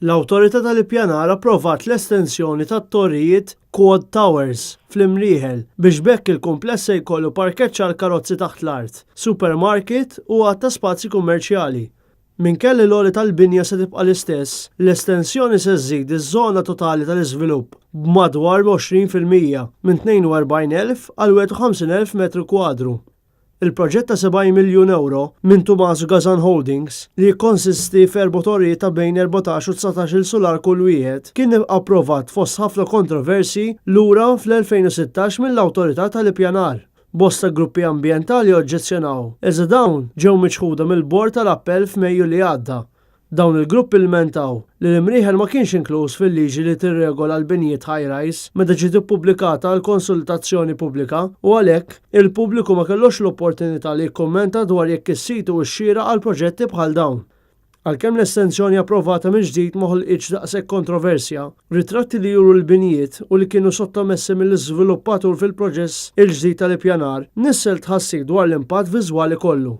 L-Awtorità tal-Ippjanar approvat l-estensjoni tat-torrijiet Quad Towers fl-Imrieħel biex b'hekk il-kumpless se jkollu parkeġġ għall-karozzi taħt l-art, supermarket u għadd ta' spazji kummerċjali. Minkejja li l-għoli tal-binja se tibqa' l-istess, l-estensjoni se żżid iż-żona totali tal-iżvilupp b'madwar 20%, minn 42,000 għal 51,000 metru kwadru. Il-proġett ta' 70 miljun ewro minn Tomaso Gasan Holdings, li jikkonsisti f'erba' torrijiet ta' bejn 14 u 19-il sular kull wieħed, kien approvat fost ħafna kontroversji lura fl-2016 mill-Awtorità tal-Ippjanar. Bosta gruppi ambjentali oġġezzjonaw, iżda dawn ġew miċħuda mill-Bord tal-Appell f'Mejju li għadda. Dawn il-gruppi lmentaw li l-Imrieħel ma kienx inkluż fil-liġi li tirregola l-binjiet high-rise meta ġiet ippubblikata għall-konsultazzjoni pubblika u għalhekk, il-pubbliku ma kellux l-opportunità li jikkummenta dwar jekk is-sit huwiex xieraq għal proġetti bħal dawn. Għalkemm l-estensjoni approvata mill-ġdid ma ħolqitx daqshekk kontroversja, ritratti li juru l-binjiet u li kienu sottomessi mill-iżviluppatur fil-proġess il-ġdid tal-ippjanar nissel tħassib dwar l-impatt viżwali kollu.